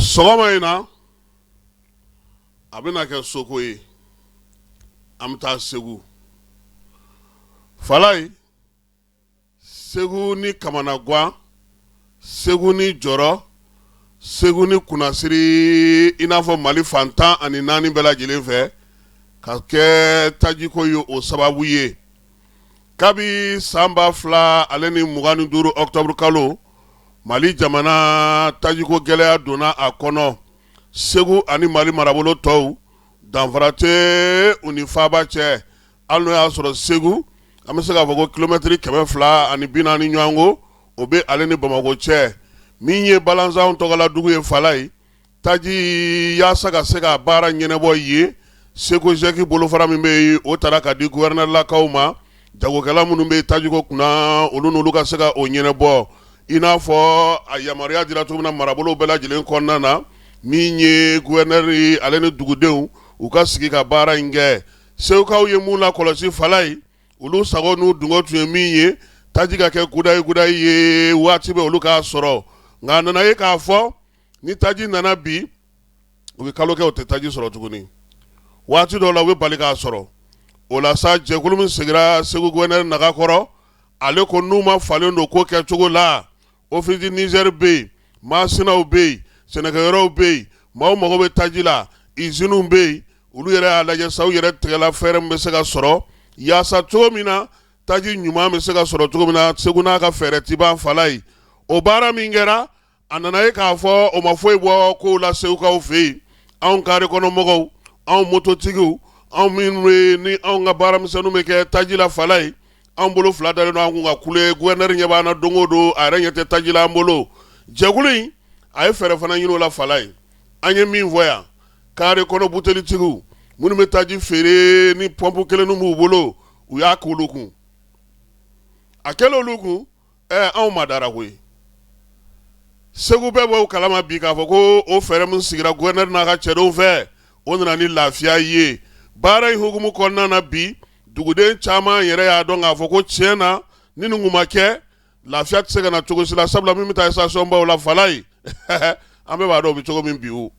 Sɔgɔma in na, a bɛna kɛ soko ye, an bɛ taa Segu. Falayi, Segu ni kamanagwan, Segu ni jɔrɔ, Segu ni kunnasiri, i n'a fɔ Mali fan 14 bɛɛ lajɛlen fɛ, ka kɛ tajiko ye o sababu ye. Kabi san 2025 octobre kalo, Mali jamana tajiko gɛlɛya donna a kɔnɔ. Segu ani Mali marabolo tɔw, danfara tɛ u ni faaba cɛ. Hali n'o y'a sɔrɔ Segu, an bɛ se k'a fɔ ko kilomɛtiri 240 ɲɔgɔn ko, o bɛ ale ni Bamakɔ cɛ. Min ye balanzanw tɔgɔla dugu ye, Falayi, taji yaasa ka se ka baara ɲɛnabɔ yen, SEGOJEC bolofara min bɛ yen, o taara ka di gouverneurlakaw ma. Jagokɛla minnu bɛ tajiko kunna, olu n'olu ka se ka o ɲɛnabɔ, i n'a fɔ a yamaruya dira cogo min na marabolo bɛɛ lajɛlen kɔnɔna na. Min ye gouverneur ale ni dugudenw, u ka sigi ka baara in kɛ. Segukaw ye mun lakɔlɔsi, Falayi? Olu sago n'u dungɔ tun ye min ye, taji ka kɛ gudayi gudayi ye waati bɛ olu k'a sɔrɔ. Nka a nana ye k'a fɔ ni taji nana bi, u bɛ kalo kɛ, u tɛ taji sɔrɔ tuguni. Waati dɔw la, u bɛ bali k'a sɔrɔ. O la sa, jɛkulu min sigira Segu gouverneur naga kɔrɔ, ale ko n'u ma falen don ko kɛcogo la, Office du Niger bɛ yen, masinaw bɛ yen, sɛnɛkɛyɔrɔw bɛ yen, maaw mago bɛ taji la, usines bɛ yen. Olu yɛrɛ y'a lajɛ sa, u yɛrɛ tɛgɛla fɛɛrɛ min bɛ se ka sɔrɔ yaasa cogo min na taji ɲuman bɛ se ka sɔrɔ cogo min na Segu n'a ka fɛɛrɛ ti ban. Falayi, o baara min kɛra, a nana ye k'a fɔ o ma foyi bɔ kow la Segukaw fɛ yen. Anw kare kɔnɔ mɔgɔw, anw mototigiw, anw minnu bɛ ni anw ka baaramisɛnninw bɛ kɛ taji la, Falayi, anw bolo fila dalen don an kun ka kule. Gouverneur ɲɛ b'an na don o don, a yɛrɛ ɲɛ tɛ taji la an bolo. Jɛkulu in, a ye fɛɛrɛ fana ɲini o la. Falayi, an ye min fɔ yan, kare kɔnɔ butelitigiw minnu bɛ taji feere ni pɔnpu kelen b'u bolo, u y'a k'olu kun. A kɛlen olu kun, anw ma dara koyi. Segu bɛɛ b'o kalama bi k'a fɔ ko o fɛɛrɛ min sigira gouverneur n'a ka cɛdenw fɛ, o nana ni lafiya ye. Baara in hukumu kɔnɔna na bi, duguden caman yɛrɛ y'a dɔn k'a fɔ ko tiɲɛ na, ni nin kun ma kɛ, lafiya tɛ se ka na cogo si la, sabula min bɛ taa station baw la, Falayi, an bɛɛ b'a dɔn o bɛ cogo min bi. O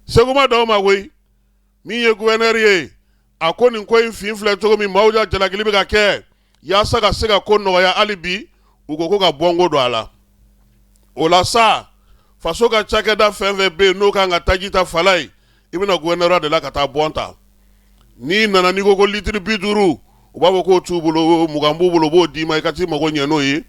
Segu ma dan o ma koyi. Min ye gouverneur ye, a ko nin ko in fin filɛ cogo min, maaw ja jalakili bɛ ka kɛ yaasa ka se ka ko nɔgɔya hali bi, u ko ko ka bɔnko don a la. O la sa, faso ka cakɛda fɛn fɛn bɛ yen n'o kan ka taji ta, Falayi, i bɛna gouvernorat de la ka taa bɔn ta. N'i nana, n'i ko ko litiri 50, u b'a fɔ k'o t'u bolo, 20 b'u bolo, u b'o d'i ma, i ka t'i mago ɲɛ n'o ye.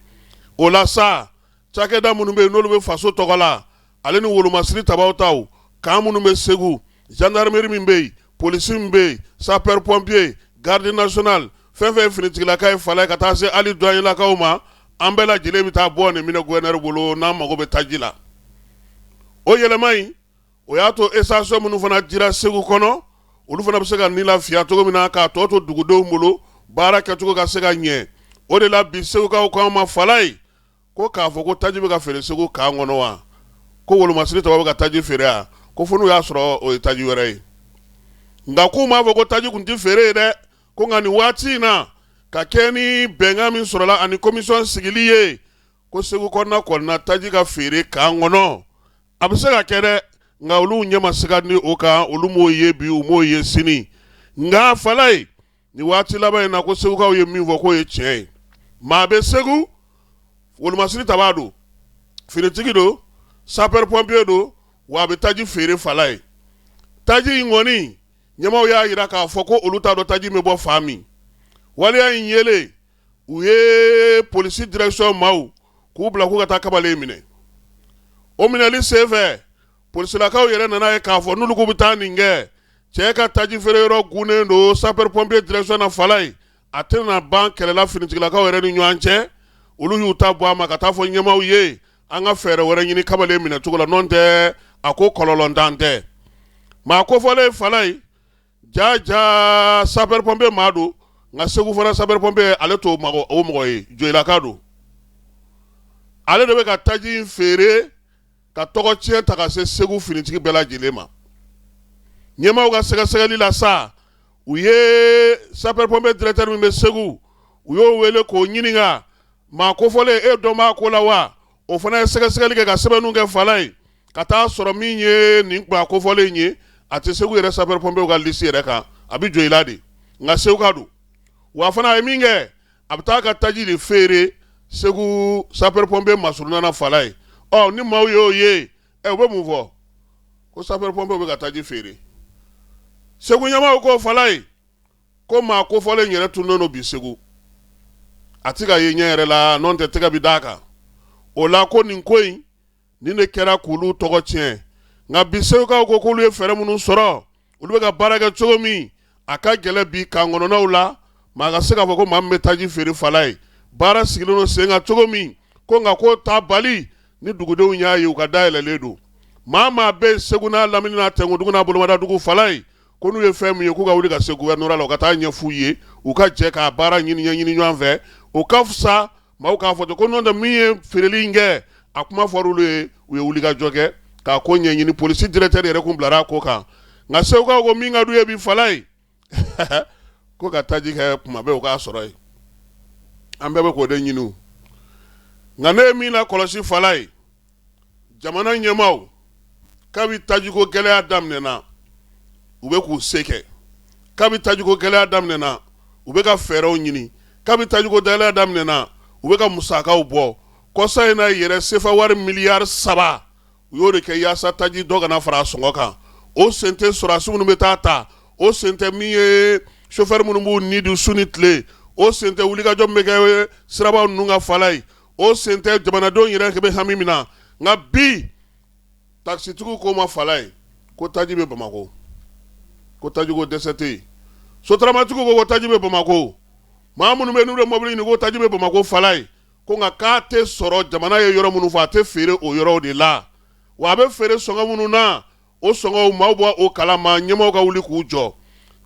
O la sa, cakɛda minnu bɛ yen n'olu bɛ faso tɔgɔ la, ale ni wolomasiri tabaw taw kan minnu bɛ Segu, gendarmerie min bɛ yen, polisi min bɛ yen, sapeur pompier, garde nationale, fɛn fɛn ye finitigilaka ye, Falayi, ka taa se hali douanierlakaw ma, an bɛɛ lajɛlen bɛ taa bɔn de minɛ gouverneur bolo n'an mago bɛ taji la. O yɛlɛma in, o y'a to station minnu fana dira Segu kɔnɔ, olu fana bɛ se ka ni lafiya cogo min na, k'a tɔ to dugudenw bolo, baara kɛcogo ka se ka ɲɛ. O de la bi, Segukaw ko an ma, Falayi, ko k'a fɔ ko taji bɛ ka feere Segu kan kɔnɔ wa, ko wolomasiri tɔgɔ bɛ ka taji feere yan, ko fo n'u y'a sɔrɔ o ye taji wɛrɛ ye. Nka k'u m'a fɔ ko taji tun tɛ feere ye dɛ, ko nka nin waati in na, ka kɛ ni bɛnkan min sɔrɔla ani commission sigili ye, ko Segu kɔnɔna kɔnɔna taji ka feere kan kɔnɔ, a bɛ se ka kɛ dɛ, nka olu ɲɛ ma se ka ni o kan, olu m'o ye bi, u m'o ye sini. Nka Falayi, ni waati laban in na, ko Segukaw ye min fɔ, k'o ye tiɲɛ ye. Maa bɛ Segu, wolomasiri tabaa don, finitigi don, sapeur pompier don, wa a bɛ taji feere. Falayi, taji in kɔni, ɲɛmaaw y'a jira k'a fɔ ko olu t'a dɔn taji bɛ bɔ fan min. Waleya in yelen, u ye polisi direction maaw k'u bila k'u ka taa kamalen minɛ. O minɛli senfɛ, polisilakaw yɛrɛ nana ye k'a fɔ n'olu k'u bɛ taa nin kɛ, cɛ ka taji feere yɔrɔ gunnen don sapeur pompier direction na. Falayi, a tɛna ban kɛlɛla finitigilakaw yɛrɛ ni ɲɔgɔn cɛ. Olu y'u ta bɔ a ma ka taa fɔ ɲɛmaaw ye, an ka fɛɛrɛ wɛrɛ ɲini kamalen minɛ cogo la, n'o tɛ a ko kɔlɔlɔntan tɛ. Maa kofɔlen, Falayi, ja ja sapeur pompier maa don, nka Segu fana sapeur pompier, ale t'o o mɔgɔ ye, Joyilaka don. Ale de bɛ ka taji in feere ka tɔgɔ tiɲɛ ta ka se Segu finitigi bɛɛ lajɛlen ma. Ɲɛmaaw ka sɛgɛsɛgɛli la sa, u ye sapeur pompier directeur min bɛ Segu, u y'o wele k'o ɲininka: maa kofɔlen, e dɔn b'a ko la wa? O fana ye sɛgɛsɛgɛli kɛ ka sɛbɛnniw kɛ, Falayi. Ka taa sɔrɔ min ye nin maa kofɔlen ye, a tɛ Segu yɛrɛ sapeur pompier ka liste yɛrɛ kan, a bɛ Joyila de, nka Seguka don. Wa fana a ye min kɛ, a bɛ taa ka taji de feere Segu sapeur pompier masurunna na Falaye. Ɔ ni maaw y'o ye, ɛ u bɛ mun fɔ? Ko sapeur pompier bɛ ka taji feere. Segu ɲɛmaaw ko Falaye ko maa kofɔlen yɛrɛ tununnen don bi Segu, a tɛ ka ye ɲɛ yɛrɛ la, n'o tɛ tɛgɛ bɛ d'a kan. O la ko nin ko in nin de kɛra k'olu tɔgɔ tiɲɛ. Nka bi Segukaw ko k'olu ye fɛɛrɛ minnu sɔrɔ, olu bɛ ka baara kɛ cogo min, a ka gɛlɛn bi kan kɔnɔnaw la maa ka se k'a fɔ ko maa min bɛ taji feere Falaye. Baara sigilen don sen kan cogo min ko, nka k'o t'a bali ni dugudenw y'a ye u ka da yɛlɛlen don. Maa maa bɛ Segu n'a lamini n'a tɛnkudugu n'a bolomadadugu Falaye, ko n'u ye fɛn min ye, k'u ka wuli ka se gouvernorat la, u ka taa ɲɛf'u ye, u ka jɛ k'a baara ɲini ɲɛɲini ɲɔgɔn fɛ, o ka fisa maaw k'a fɔ ten ko n'o tɛ min ye feereli in kɛ, a kuma fɔra olu ye, u ye wulikajɔ kɛ k'a ko ɲɛɲini. Polisi directeur yɛrɛ kun bilara a ko kan. Nka Segukaw ko min ka d'u ye bi Falaye, ko ka taji kɛ kuma bɛɛ u k'a sɔrɔ yen. An bɛɛ bɛ k'o de ɲini. Nka ne ye min lakɔlɔsi Falaye, jamana ɲɛmaaw kabi tajiko gɛlɛya daminɛna, u bɛ k'u se kɛ. Kabi tajiko gɛlɛya daminɛna, u bɛ ka fɛɛrɛw ɲini. Kabi tajiko gɛlɛya daminɛna, u bɛ ka musakaw bɔ. Kɔsa in na yɛrɛ, sefa wari miliyari 3, u y'o de kɛ yaasa taji dɔ kana fara a sɔngɔ kan. O sen tɛ sɔrɔdasi minnu bɛ taa ta, o sen tɛ min ye sofɛri minnu b'u ni di su ni tile, o sen tɛ wulikajɔ min bɛ kɛ siraba ninnu kan Falaye, o sen tɛ jamanadenw yɛrɛ bɛ hami min na. Nka bi takisitigiw ko ma Falaye ko taji bɛ Bamakɔ, ko tajiko dɛsɛ tɛ yen. Sotaramatigiw ko ko taji bɛ Bamakɔ. Maa minnu bɛ n'u bɛ mobili ɲini, ko taji bɛ Bamakɔ Falaye, ko nka k'a tɛ sɔrɔ jamana ye yɔrɔ minnu fɔ, a tɛ feere o yɔrɔw de la. Wa a bɛ feere sɔngɔ minnu na, o sɔngɔw maaw bɔ o kalama, ɲɛmaaw ka wuli k'u jɔ.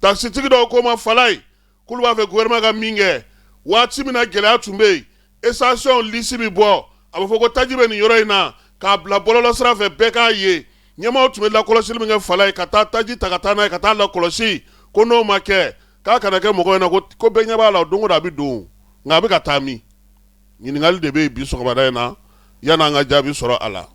Takisitigi dɔw ko ma Falaye k'olu b'a fɛ gouvernement ka min kɛ, waati min na gɛlɛya tun bɛ yen, station liste bɛ bɔ, a bɛ fɔ ko taji bɛ nin yɔrɔ in na, k'a bila bɔlɔlɔ sira fɛ, bɛɛ k'a ye. Ɲɛmaaw tun bɛ lakɔlɔsili min kɛ Falaye, ka taa taji ta ka taa n'a ye ka taa lakɔlɔsi, ko n'o ma kɛ, k'a kana kɛ mɔgɔ ɲɛna ko bɛɛ ɲɛ b'a la, don o don a bɛ don, nka a bɛ ka taa min? Ɲininkali de bɛ yen bi sɔgɔmada in na, yan'an ka jaabi sɔrɔ a la.